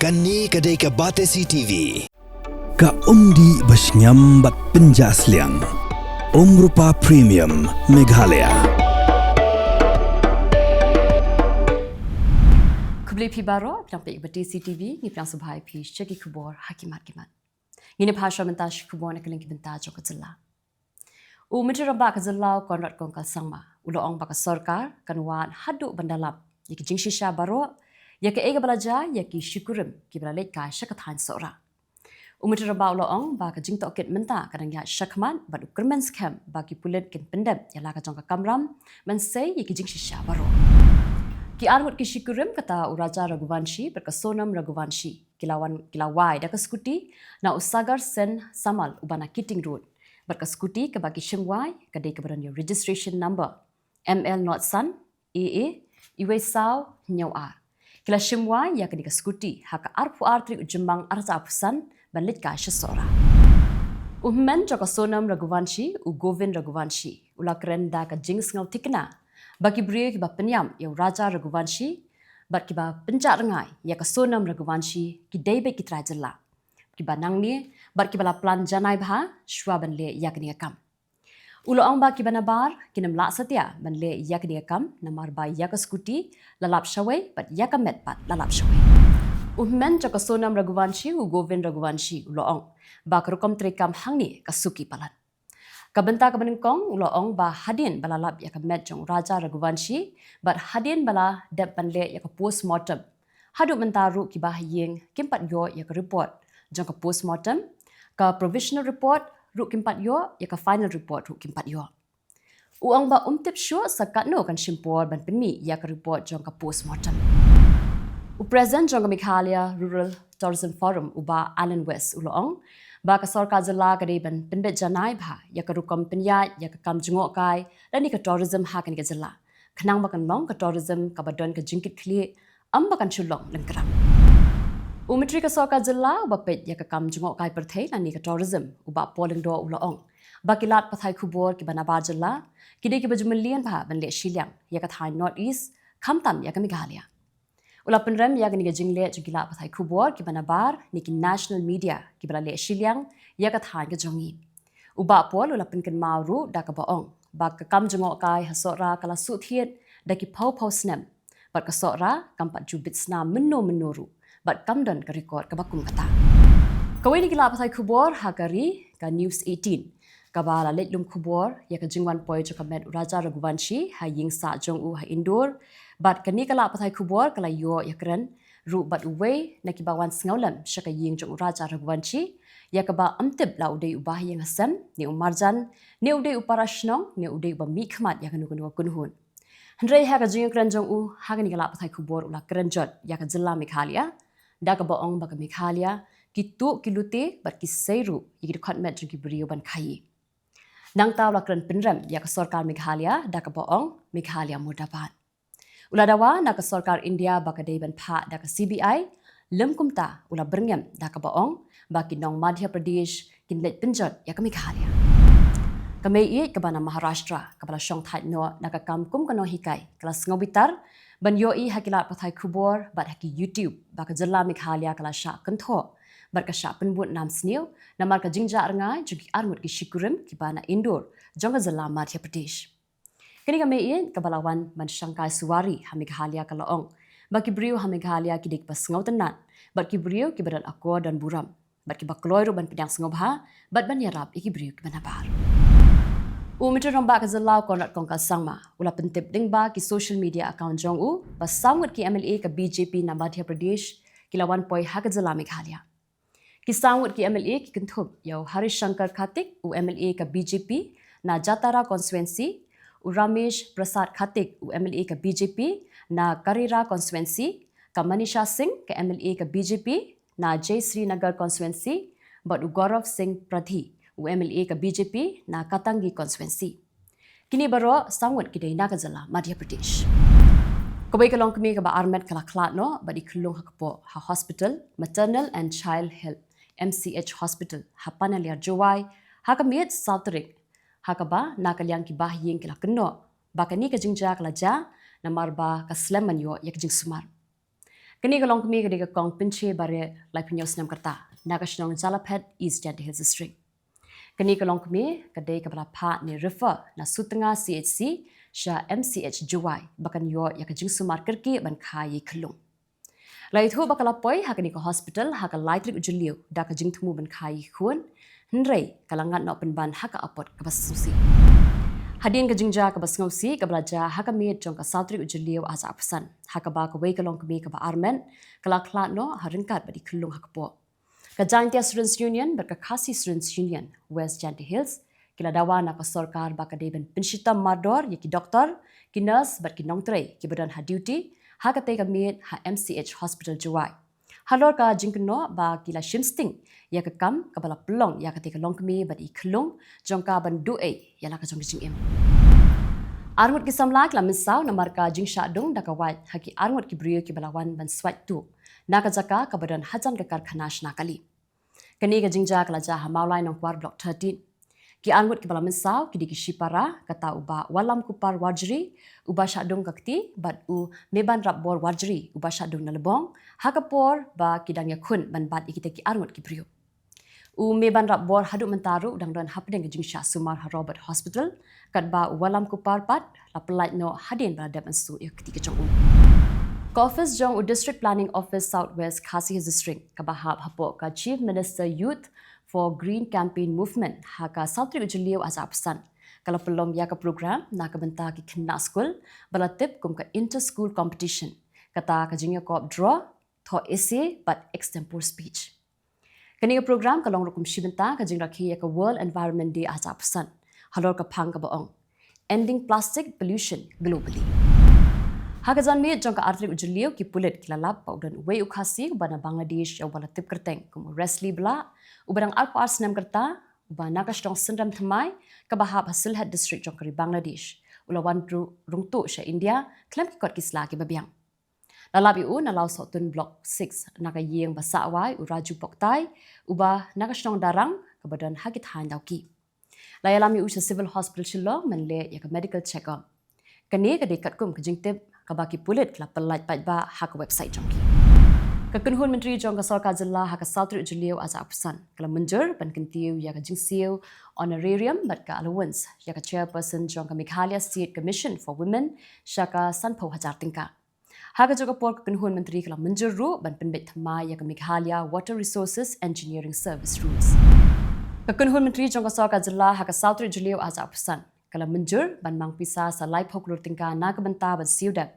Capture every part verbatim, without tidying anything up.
Kane ka dei ka Batesi T V. Ka umdih ba shngiam bad pynjah sliang. Umrupa Premium Meghalaya. Khublei phi baroh, phi dang peit ïa ka Batesi T V, ngi pdiang sngewbha ïa phi sha ki khubor ha ki mat ki mat. Ngin ïa peit shuwa mynta sha ki khubor na ka liang ki bynta jong ka jylla. U Myntri Rangbah ka jylla u Conrad Kongkal Sangma u la ong ba ka sorkar kan wad haduh ban da lap ïa ki jingshisha baroh ïa kaei kaba la jia ïa ki shikurim kiba la leit kai sha ka thaiñ Sohra. U Myntri Rangbah u la ong ba ka jingtohkit mynta ka dang ïaid shakhmat bad u kyrmen skhem ba ki pulit kin pyndep ïa la ka jong ka kamram ban sei ïa ki jingshisha baroh. Ki arngut ki shikurim kata u Raja Raghuvanshi bad ka Sonam Raghuvanshi ki la wan, ki la wai da ka skuti na u Sagar Sen Samal uba na Kiting Road. Bad ka skuti kaba ki shim wai ka dei kaba don ïa u registration number M L not san A A iwei saw hynñiew ar. Ki la shim wai ïa kane ka skuti ha ka arphew ar tarik u Jymmang arhajar arphew san ban leit kai sha Sohra. U hynmen jong ka Sonam Raghuvanshi, u Govind Raghuvanshi, u la kren da ka jingsngew thikna ba ki briew kiba pynïap ïa u Raja Raghuvanshi bad kiba pynjah rngai ïa ka Sonam Raghuvanshi ki dei beit ki trai jylla kiba nangne bad kiba la plan janai bha shuwa ban leh ïa kane ka kam. U la ong ba kiba nabar kin ym lah satia ban leh ïa kane ka kam namar ba ïa ka skuti la lap shawei bad ïa ka met pat la lap shawei. U hynmen jong ka Sonam Raghuvanshi, u Govind Raghuvanshi, u la ong ba ka rukom treikam hangne ka suki palat. Ka bynta kaba nyngkong u la ong ba hadien ba la lap ïa ka met jong u Raja Raghuvanshi bad hadien ba la dep ban leh ïa ka postmortem, haduh mynta ruh kiba ha ïing kim pat ïoh ïa ka report jong ka postmortem, ka provisional report ruh kim pat ïoh, ïa ka final report ruh kim pat ïoh. U ong ba um tip shuh sa katno kan shim por ban pynmih ïa ka report jong ka postmortem. U President jong ka Meghalaya Rural Tourism Forum, u Bah Allan West, u la ong ba ka sorkar jylla ka dei ban pynbeit janai bha ïa ka rukom pynïaid ïa ka kam jngohkai lane ka tourism ha kane ka jylla, khnang ba kan long ka tourism kaba don ka jingkitkhlieh, ym ba kan shu long lyngkhrang. U Myntri ka sorkar jylla uba peit ïa ka kam jngohkai pyrthei lane ka tourism, u Bah Paul Lyngdoh, u la ong ba ki lad pathai khubor kiba nabar jylla ki dei kiba ju mlien bha ban leh shiliang ïa ka thaiñ North East, khamtam ïa ka Meghalaya. U la pynrem ïa kane ka jingleh jong ki lad pathai khubor kiba nabar ne ki national media kiba la leh shiliang ïa ka thaiñ ka jong ngi. U Bah Paul u la pynkynmaw ruh da kaba ong ba ka kam jngohkai ha Sohra ka la shu thied da ki phew phew snem bad ka Sohra kam pat ju bit snam mynno mynno ruh bad kam don ka record kaba kum kata. Kawei na ki lad pathai khubor ha ka ri, ka News eighteen, kaba la leit lum khubor ïa ka jingwan poi jong ka met u Raja Raghuvanshi ha ïing sah jong u ha Indore, bad kane ka lad pathai khubor ka la ïoh ïakren ruh bad uwei na kiba wan sngewlem sha ka ïing jong u Raja Raghuvanshi, ïa kaba ym tip la u dei uba ha ïing ha sem ne u marjan ne u dei u para shnong ne u dei uba mihkhmat ïa kano kano ka kynhun. Hynrei ha ka jingïakren jong u ha kane ka lad pathai khubor u la kren jot ïa ka jylla Meghalaya da kaba ong ba ka Meghalaya ki tuh ki lute bad ki sei ruh ïa ki dkhot met jong ki briew ban khaïi. Nangta u la kren pynrem ïa ka sorkar Meghalaya da kaba ong Meghalaya Murdabad. U la dawa na ka sorkar India ba ka dei ban phah da ka C B I, lym kumta u la byrngem da kaba ong ba ki nong Madhya Pradesh kin leit pynjot ïa ka Meghalaya. Ka mei ïeit kaba na Maharashtra kaba la shong thait noh na ka kam kum ka nonghikai ka la sngewbitar ban ïohi ha ki lad pathai khubor bad ha ki YouTube ba ka jylla Meghalaya ka la shah kynthoh bad ka shah pynbud nam sniew namar ka jingjah rngai jong ki arngut ki shikurim kiba na Indore jong ka jylla Madhya Pradesh. Kane ka mei ïeit kaba la wan ban shangkai suwari ha Meghalaya ka la ong ba ki briew ha Meghalaya ki dei kiba sngewtynnat bad ki briew kiba don akor don burom bad kiba kloi ruh ban pdiang sngewbha bad ban ïarap ïa ki briew kiba nabar. U Myntri Rangbah ka jylla u Conrad Kongkal Sangma u la pyntip lyngba ki social media account jong u ba saw ngut ki M L A ka B J P na Madhya Pradesh ki la wan poi ha ka jylla Meghalaya. Ki saw ngut ki M L A ki kynthup ïa u Harish Shankar Khattik, u M L A ka B J P na Jatara constituency, u Ramesh Prasad Khattik, u M L A ka B J P na Karera constituency, ka Manisha Singh, ka M L A ka B J P na Jayshrinagar constituency, bad u Gaurav Singh Pradhi, u M L A ka B J P na Katangi constituency. Kine baroh saw ngut ki dei na ka jylla Madhya Pradesh. Kawei ka longkmie kaba armet ka la khlad noh bad i khyllung ha kpoh ha hospital, Maternal and Child Health, M C H Hospital ha Panaliar Jowai, ha ka miet saw tarik, ha kaba na ka liang ki bahaïing ki la kynnoh ba kane ka jingjia ka la jia namar ba ka slem ban ïoh ïa ka jingsumar. Kane ka longkmie ka dei ka Kong Pynche Bareh, laiphew hynñiew snem ka rta, na ka shnong Jalaphet, East Jaintia Hills District. Kane ka longkmie ka dei kaba la phah ne refer na Sutnga C H C sha M C H Jowai ba kan ïoh ïa ka jingsumar kyrkieh ban kha ïa i khyllung. La ïathuh ba ka la poi ha kane ka hospital ha ka lai tarik u Jylliew da ka jingthmu ban kha ïa i khun, hynrei ka la ngat noh pynban ha ka apot kaba sngewsih. Hadien ka jingjia kaba sngewsih kaba la jia ha ka miet jong ka saw tarik u Jylliew arhajar arphew san, ha kaba kawei ka longkmie kaba armet ka la khlad noh ha ryngkat bad i khyllung ha kpoh. Ka Jaintia Students Union bad ka Khasi Students Union West Jaintia Hills ki la dawa na ka sorkar ba ka dei ban pynshitom mardor ïa ki doktor, ki nurse bad ki nongtrei kiba don ha duty ha katei ka miet ha M C H Hospital Jowai, halor ka jingkynnoh ba ki la shim sting ïa ka kam kaba la pynlong ïa katei ka longkmie bad i khyllung jong ka ban duh ei ïa la ka jong ka jingim. Arngut ki samla ki la mynsaw namar ka jingshah dung da ka wait ha ki arngut ki briew kiba la wan ban swait tuh na ka jaka kaba don hajan ka karkhana shna kali. Kane ka jingjia ka la jia ha Mawlai Nongkwar Block thirteen. Ki arngut kiba la mynsaw ki dei ki shipara, kata u Bah Wallamkupar Warjri uba shah dung ka kti bad u Mebanrapbor Warjri uba shah dung na lbong, ha ka por ba ki dang ïakhun ban bat ïa kita ki arngut ki briew. U Mebanrapbor haduh mynta ruh u dang don hapdeng ka jingshah sumar ha Robert Hospital, katba u Wallamkupar pat la pyllait noh hadien ba la dep ban suh ïa ka kti ka jong u. Ka ophis jong u District Planning Office South West Khasi Hills District, kaba hap hapoh ka Chief Minister Youth for Green Campaign Movement, ha ka saw tarik u Jylliew arhajar arphew san ka la pynlong ïa ka program na ka bynta ki khynnah skul ba la tip kum ka inter school competition, kata ka jingïakop draw, thoh essay bad extempore speech. Kane ka program ka long ruh kum shi bynta ka jingrakhe ïa ka World Environment Day arhajar arphew san, halor ka phang kaba ong Ending Plastic Pollution Globally. Ha ka janmiet jong ka ar tarik u Jylliew ki pulit ki la lap ba u don uwei u Khasi uba na Bangladesh ïa uba la tip kyrteng kum u Resli Blah, uba dang arphew ar snem ka rta, uba na ka shnong Synrem Thymmai kaba hap ha Sylhet District jong ka ri Bangladesh, u la wan rung tuh sha India khlem ki kot ki sla kiba biang. La lap ïa u na Lawsohtun Block six na ka ïing ba sah wai u Raju Poktai, uba na ka shnong Darrang kaba don ha ki thaiñ Dawki. La ïalam ïa u sha Civil Hospital Shillong ban leh ïa ka medical check up. Kane ka dei katkum ka jingtip kaba ki pulit ki la pyllait paidbah ha ka website jong ki. Ka kynhun myntri jong ka sorkar jylla ha ka saw tarik u Jylliew arhajar arphew san ka la mynjur ban kyntiew ïa ka jingsiew honorarium bad ka allowance ïa ka chairperson jong ka Meghalaya State Commission for Women sha ka sanphew hajar tyngka. Ha kajuh ka por ka kynhun myntri ka la mynjur ruh ban pynbeit thymmai ïa ka Meghalaya Water Resources Engineering Service Rules. Ka kynhun myntri jong ka sorkar jylla ha ka saw tarik u Jylliew arhajar arphew san ka la mynjur ban mang pisa sa laiphew klur tyngka na ka bynta ban siew dep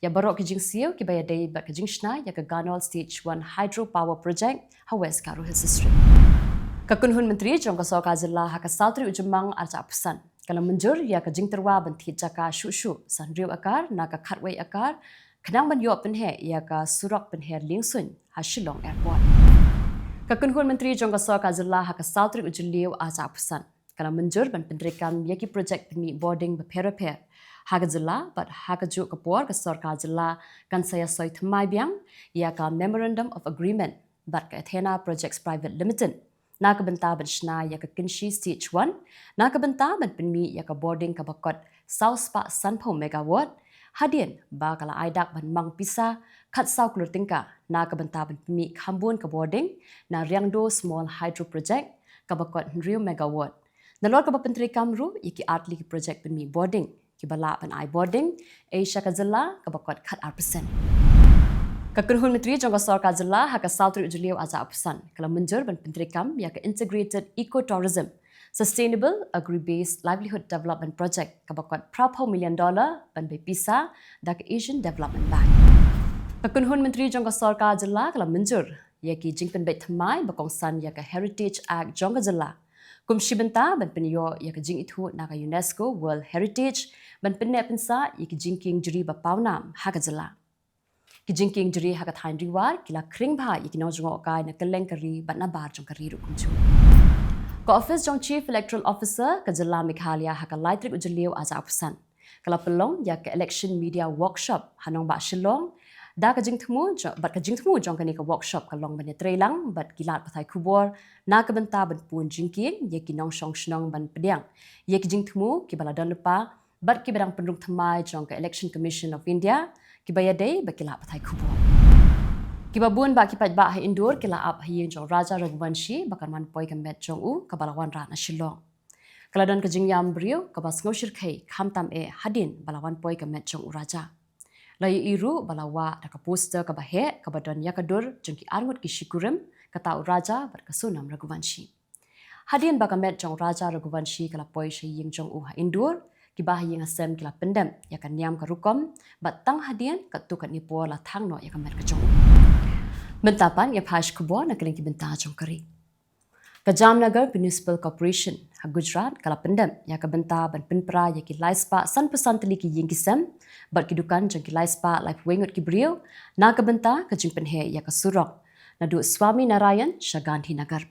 ïa baroh ki jingsiew kiba ïadei bad ka jingshna ïa ka Ganol Stage One Hydro Power Project ha West Garo Hills District. Ka kynhun myntri jong ka sorkar jylla ha ka saw tarik u Jymmang arhajar arphew san ka la mynjur ïa ka jingtyrwa ban thied jaka shuh shuh san hynriew akar na ka khatwei akar, khnang ban ïoh pynheh ïa ka surok pynher Liengsuin ha Shillong Airport. Ka kynhun myntri jong ka sorkar jylla ha ka saw tarik u Jylliew arhajar arphew san ka la mynjur ban pyntreikam ïa ki projek pynmih bording bapher bapher ha ka jylla, bad ha kajuh ka por ka sorkar jylla kan sa ïasoi thymmai biang ïa ka Memorandum of Agreement bad ka Athena Projects Private Limited na ka bynta ban shna ïa ka Kynshi Stage One, na ka bynta ban pynmih ïa ka bording kaba kot saw spah sanphew megawatt, hadien ba ka la ai dak ban mang pisa khatsaw klur tyngka na ka bynta ban pynmih khambun ka bording na Riangdo Small Hydro Project kaba kot hynriew megawatt. Nalor kaba pyntreikam ruh ïa ki artylli ki projek pynmih bording kiba lah ban ai bording ei sha ka jylla kaba kot khatar percent. Ka kynhun myntri jong ka sorkar jylla ha ka saw tarik u Jylliew arhajar arphew san ka la mynjur ban pyntreikam ïa ka Integrated Eco-Tourism Sustainable Agri-Based Livelihood Development Project kaba kot phraphew million dollar ban bei pisa da ka Asian Development Bank. Ka kynhun myntri jong ka sorkar jylla ka la mynjur ïa ki jingpynbeit thymmai ba kongsan ïa ka Heritage Act jong ka jylla kum shi bynta ban pynïoh ïa ka jingithuh na ka UNESCO World Heritage ban pynneh pynsah ïa ki jingkieng jri ba pawnam ha ka jylla. Ki jingkieng jri ha ka thaiñ Ri War ki la khring bha ïa ki nongjngohkai na kylleng ka ri bad nabar jong ka ri ruh kumjuh. Ka ophis jong Chief Electoral Officer ka jylla Meghalaya ha ka lai tarik u Jylliew arhajar arphew san ka la pynlong ïa ka Election Media Workshop ha nongbah Shillong. Da ka jingthmu jong, bad ka jingthmu jong kane ka workshop ka long ban ïatreilang bad ki lad pathai khubor na ka bynta ban pun jingkieng ïa ki nongshong shnong ban pdiang ïa ki jingthmu kiba la don lypa bad kiba dang pynrung thymmai jong ka Election Commission of India kiba ïadei bad ki lad pathai khubor. Kiba bun bad ki paidbah ha Indore ki la ap ha ïing jong Raja Raghuvanshi ba kan wan poi ka met jong u kaba la wanrah na Shillong. Ka la don ka jingïam briew kaba sngewshyrkhei khamtam eh hadien ba la wan poi ka met jong u Raja. La ïohi ruh ba la wah da ka poster kaba heh kaba don ïa ka dur jong ki arngut ki shikurim, kata u Raja bad ka Sonam Raghuvanshi. Hadien ba ka met jong u Raja Raghuvanshi ka la poi sha ïing jong u ha Indore, kiba ha ïing ha sem ki la pyndep ïa ka niam ka rukom, bad tang hadien katto katne por la thang noh ïa ka met ka jong u. Mynta pat ïa phi ki khubor na kylleng ki bynta jong ka ri. Ka Jamnagar Municipal Corporation ha Gujarat ka la pyndep ïa ka bynta ban pynpra ïa ki lai spah sanphew san tylli ki ïing ki sem bad ki dukan jong ki lai spah laiphew wei ngut ki briew, na ka bynta ka jingpynheh ïa ka surok naduh Swami Narayan sha Gandhinagar.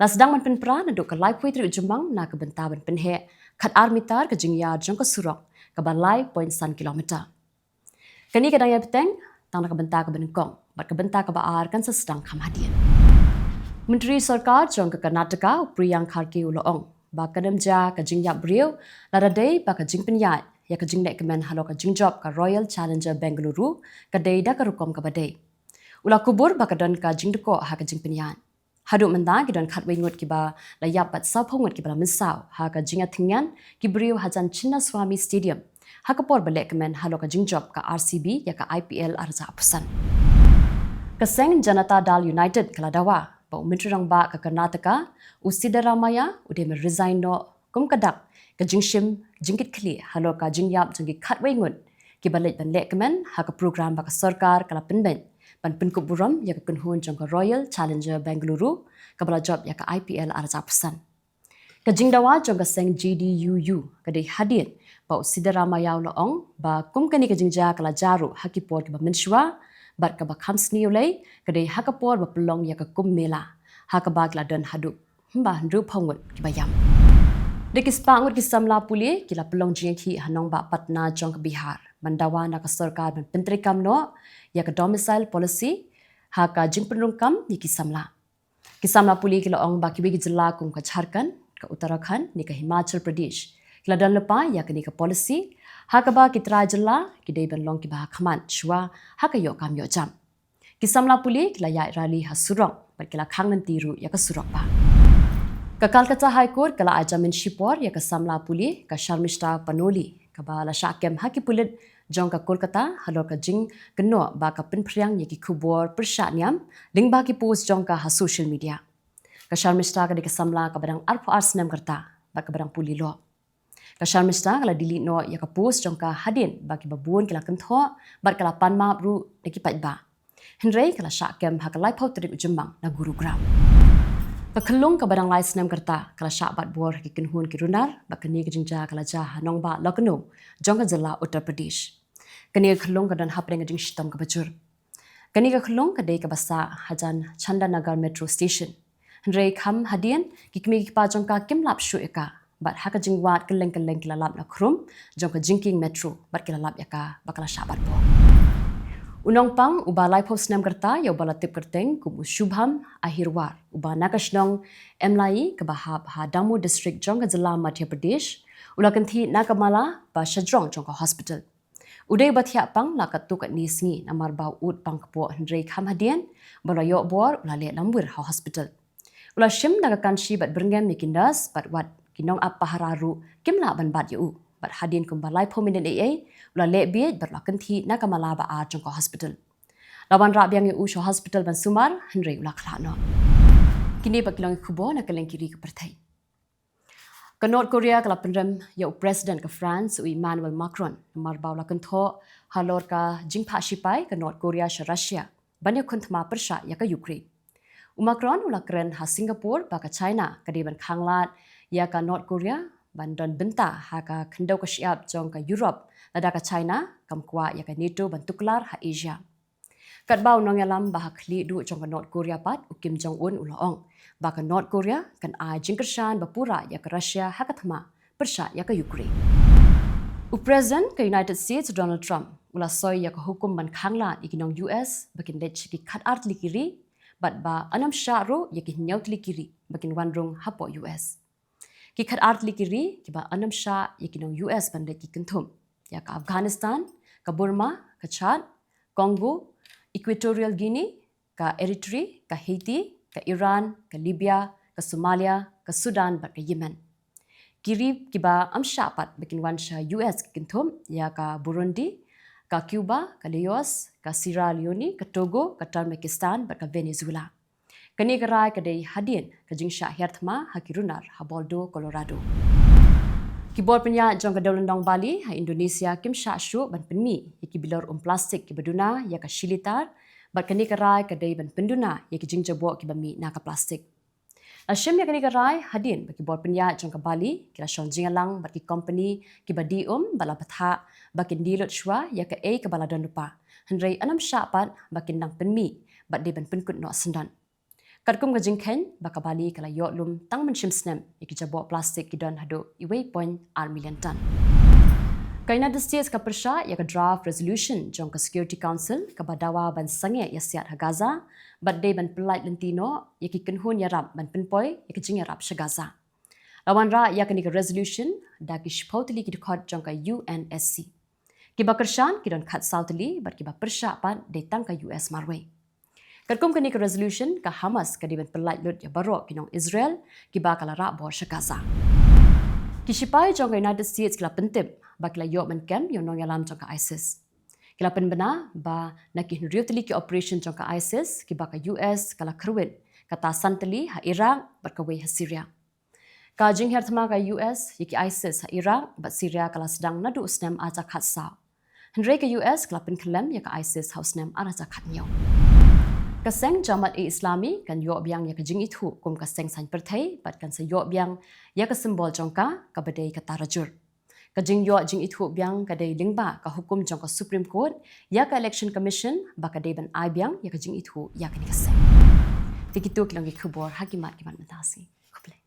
La sdang ban pynpra naduh ka laiphew tarik u Jymmang na ka bynta ban pynheh khatar mitar ka jingïar jong ka surok kaba lai point san kilometer. Kane ka dang ïai bteng tang na ka bynta kaba nyngkong bad ka bynta kaba ar kan sa sdang kham hadien. Myntri sorkar jong ka Karnataka u Priyank Kharge u la ong ba kan ym jia ka jingïap briew lada dei ba ka jingpynïaid ïa ka jinglehkmen halor ka jingjop ka Royal Challenger Bengaluru ka dei da ka rukom kaba dei. U la kubur ba ka don ka jingdkoh ha ka jingpynïaid. Haduh mynta ki don khatwei ngut kiba la ïap bad sawphew ngut kiba la mynsaw ha ka jingïathyngian ki briew hajan Chinnaswamy Stadium ha ka por ba lehkmen halor ka jingjop ka R C B ïa ka I P L ar hajar arphew san. Ka seng Janata Dal United ka la dawa ba u Myntri Rangbah ka Karnataka u Siddaramaiah u dei ban resign noh kum ka dak ka jingshim jingkitkhlieh halor ka jingïap jong ki khatwei ngut kiba leit ban lehkmen ha ka program ba ka sorkar ka la pynbeit ban pynkup burom ïa ka kynhun jong ka Royal Challenger Bengaluru kaba la jop ïa ka I P L ar hajar arphew san. Ka jingdawa jong ka seng J D U U ka dei hadien ba u Siddaramaiah u la ong ba kum kane ka jingjia ka la jia ruh ha ki por kiba mynshuwa bad kaba kham sniew lei ka dei ha ka por ba pynlong ïa ka Kumbh Mela ha kaba ki la don haduh hynriew phew ngut kiba ïam. Da ki spah ngut ki samla pule ki la pynlong jingïakhih ha nongbah Patna jong ka Bihar ban dawa na ka sorkar ban pyntreikam noh ïa ka domicile policy ha ka jingpynrung kam ïa ki samla. Ki samla pule ki la ong ba kiwei ki jylla kum ka Jharkhand, ka Uttarakhand ne ka Himachal Pradesh ki la don lypa ïa kane ka policy ha kaba ki trai jylla ki dei ban long kiba ha khmat shuwa ha ka ïoh kam ïoh jam. Ki samla pule ki la ïaid rally ha surok bad ki la khang lynti ruh ïa ka surok bah. Ka Calcutta High Court ka la ai jamin shipor ïa ka samla pule ka Sharmistha Panoli kaba la shah kem ha ki pulit jong ka Kolkata halor ka jingkynnoh ba ka pynphriang ïa ki khubor pyrshah niam lyngba ki post jong ka ha social media. Ka Sharmistha ka dei ka samla kaba dang arphew ar snem ka rta bad kaba dang pule law. Ka Sharmistha ka la delete noh ïa ka post jong ka hadien ba kiba bun ki la kynthoh bad ka la pan map ruh da ki paidbah. Hynrei ka la shah kem ha ka laiphew tarik u Jymmang na Gurugram. Ka khyllung kaba dang lai snem ka rta ka la shah bat bor ha ki kynhun ki runar bad kane ka jingjia ka la jia ha nongbah Lucknow jong ka jylla Uttar Pradesh. Kane ka khyllung ka don hapdeng ka jingshitom kaba jur. Kane ka khyllung ka dei kaba sah hajan Chandanagar Metro Station. Hynrei kham hadien ki kmie ki kpa jong ka kim lap shuh ïa ka bad ha ka jingwad kylleng kylleng ki la lap na khrum jong ka jingkieng metro bad ki la lap ïa ka ba ka la shah bat bor. U nongpang uba laiphew snem ka rta ïa uba la tip kyrteng kum u Shubham Ahirwar uba na ka shnong Emlai kaba hap ha Damoh District jong ka jylla Madhya Pradesh u la kynthih na ka mala ba shajrong jong ka hospital. U dei ba thiah pang la katto katne sngi namar ba u ud pang kpoh hynrei kham hadien ba la ïoh bor u la leh lamwir ha hospital. U la shim da ka kanshi bad byrngem ïa ki nurse bad wat ki nongap pahara ruh kim lah ban bat ïa u bad hadien kumba laiphew minit ei ei u la leh bieit bad u la kynthih na ka mala ba ar jong ka hospital. La wanrah biang ïa u sha hospital ban sumar hynrei u la khlad noh. Kine pat ki long ki khubor na kylleng ki ri ka pyrthei. Ka North Korea ka la pynrem ïa u President ka France u Emmanuel Macron namar ba u la kynthoh halor ka jingphah shipai ka North Korea sha Russia ban ïakhun thma pyrshah ïa ka Ukraine. U Macron u la kren ha Singapore ba ka China ka dei ban khanglad ïa ka North Korea ban don bynta ha ka khyndew ka shyiap jong ka Europe lada ka China kam kwah ïa ka NATO ban tuklar ha Asia. Katba u nongïalam ba ha khlieh duh jong ka North Korea pat u Kim Jong Un u la ong ba ka North Korea kan ai jingkyrshan ba pura ïa ka Russia ha ka thma pyrshah ïa ka Ukraine. U President ka United States Donald Trump u la soi ïa ka hukum ban khanglad ïa ki nong U S ba kin leit sha ki khatar tylli ki ri bad ba yn ym shah ruh ïa ki hynñiew tylli ki ri ba kin wan rung hapoh U S. Ki khatar tylli ki ri kiba yn ym shah ïa ki nong U S ban leit ki kynthup ïa ka Afghanistan, ka Burma, ka Chad, Congo, Equatorial Guinea, ka Eritrea, ka Haiti, ka Iran, ka Libya, ka Somalia, ka Sudan bad ka Yemen. Ki ri kiba ym shah pat ba kin wan sha U S ki kynthup ïa ka Burundi, ka Cuba, ka Laos, ka Sierra Leone, ka Togo, ka Turkmenistan bad ka Venezuela. Kane ka rai ka dei hadien ka jingshah hiar thma ha ki runar ha Boulder, Colorado. Ki bor pynïaid jong ka dewlynnong Bali ha Indonesia kim shah shuh ban pynmih ïa ki bilor um plastik kiba duna ïa ka shi litar, bad kane ka rai ka dei ban pynduna ïa ki jingjaboh kiba mih na ka plastik. La shim ïa kane ka rai hadien ba ki bor pynïaid jong ka Bali ki la shong jingïalang bad ki kompani kiba die um bad la bthah ba kin die lut shuwa ïa kaei kaba la don lypa, hynrei ym shah pat ba kin nang pynmih bad dei ban pynkut noh syndon. Katkum ka jingkheiñ ba ka Bali ka la ïoh lum tang mynshem snem ïa ki jaboh plastik ki don haduh uwei point ar million ton. Ka United States ka pyrshah ïa ka draft resolution jong ka Security Council kaba dawa ban sangeh ïa siat ha Gaza bad dei ban pyllait lynti noh ïa ki kynhun ïarap ban pynpoi ïa ka jingïarap sha Gaza. La wanrah ïa kane ka resolution da ki shiphew tylli ki dkhot jong ka U N S C. Kiba kyrshan ki don khatsaw tylli bad kiba pyrshah pat dei tang ka U S marwei. Katkum kane ka resolution, ka Hamas ka dei ban pyllait lut ïa baroh ki nong Israel kiba ka la rah bor sha Gaza. Ki shipai jong ka United States ki la pyntip ba ki la ïoh ban kem ïa u nongïalam jong ka ISIS. Ki la pynbna ba na ki hynriew tylli ki operation jong ka ISIS kiba ka U S ka la kyrwit, kata san tylli ha Iraq bad kawei ha Syria. Ka jinghiar thma ka U S ïa ki ISIS ha Iraq bad Syria ka la sdang naduh u snem ar hajar khatsaw. Hynrei ka U S ka la pynkhyllem ïa ka ISIS ha u snem ar hajar khathynñiew. Ka seng Jamaat-e-Islami kan ïoh biang ïa ka jingithuh kum ka seng saiñ pyrthei bad kan sa ïoh biang ïa ka symbol jong ka, kaba dei ka tarajur. Ka jingïoh jingithuh biang ka dei lyngba ka hukum jong ka Supreme Court ïa ka Election Commission ba ka dei ban ai biang ïa ka jingithuh ïa kane ka seng. Te kito ki long ki khubor ha ki mat ki mat mynta shi. Khublei.